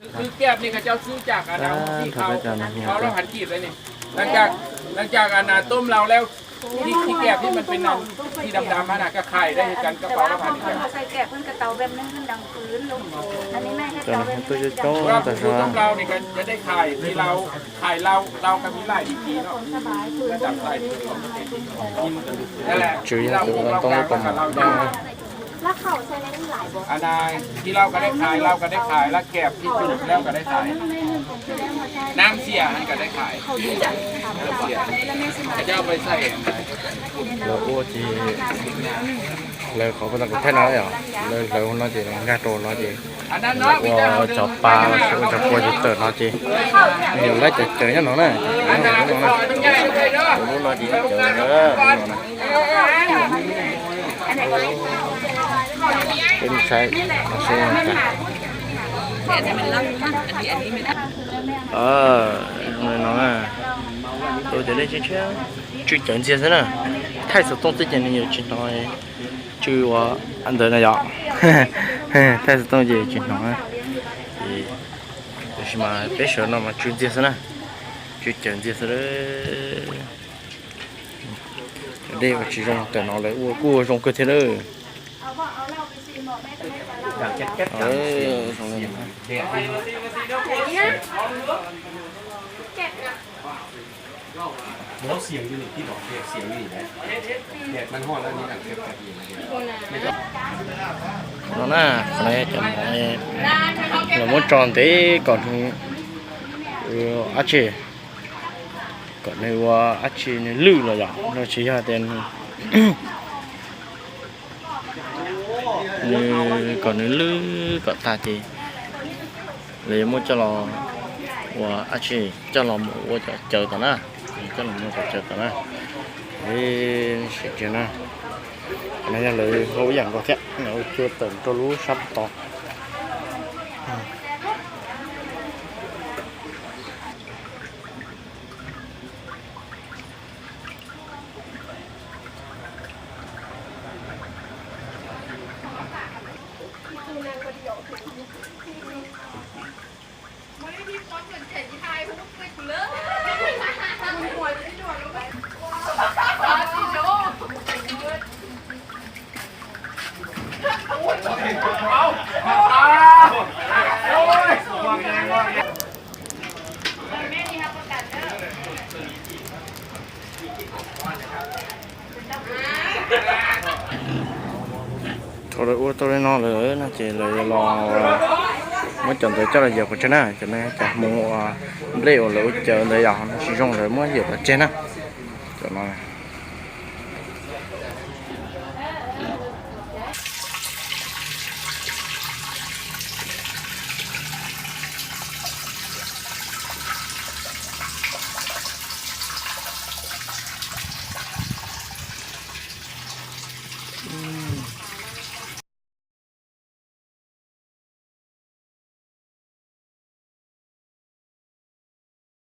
คือแกลบนี่เขาเจ้าซื้อจากอันนั้นที่เขาเขาเราหันกีบเลยนี่หลังจากหลังจากอันนั้นต้มเราแล้วที่ที่แกลบที่มันเป็นอันที่ดำๆนั่นน่ะก็ขายได้เหมือนกันกระเป๋าละพันเหมือนกัน ใส่แกลบเพิ่นกระเตาแบบนึงมันดังปืนลงอันนี้แม่ให้เตาแบบนึง ต้มเรานี่ก็จะได้ขายที่เราขายเราเราก็มีหลายวิธีเนาะก็จับใส่นั่นแหละที่เราปรุงเราก็เราจะ แล้วเขาใส่ได้หลายบ่ อันนั้นที่เราก็ได้ขายเราก็ได้ขายแล้วแกบที่จุ่มแล้วก็ได้ขายน้ำเสียมันก็ได้ขายเขาดีจัง น้ำเสียเขาจะเอาไปใส่ Lawv ua ces lawv qhov paj tas kuv thaij no yom, lawv hlawv no ces nkag rau no ces ua cov pa los sis ua cov kua ces tawm no ces yog lawv cov cawv nyob no na, cov cawv nyob no na, lub no ces cawv no na. Peb mus saib no seb no cas. Zoo li no na, ua cov dej tshiab tshiab, tsw cawv ntxiag xwb na. Thaij xov tooj xwb ces nws yuav tsis hnov, tsw ua ntawd na yom. Thaij xov tooj ces tsis hnov na. Ces tab sis mas peb sawv no mas tsw ntxiag xwb na, tsw cawv ntxiag xwb. Cov dej uas tsis zoo tawm no lawv ua kuj ua zoo kawg thiab lawm. No na, qhov no cov mov lawv muab tso ntev kom nws dab tsi, kom nws ua dab tsi nws lwj los yom, no tsis yog tias nws kom nws lwj kom tag ces lawv yuav muab coj los ua dab tsi, coj los mus ua cov cawv tom na, coj los mus ua cov cawv tom na. Sim kiag na, qhov no yog lawv ua ib yam nkaus thiab, lawv ua cua tawm rau lub sab tod. Thaum lawv ua tau li no lawm no ces lawv los muab cov ntawd coj los yawm pov tseg na, cov no cov hmoov uas nplej uas lawv ua cawv ntawd yom, tsis zoo lawv muab yawm pov tseg na. Cov no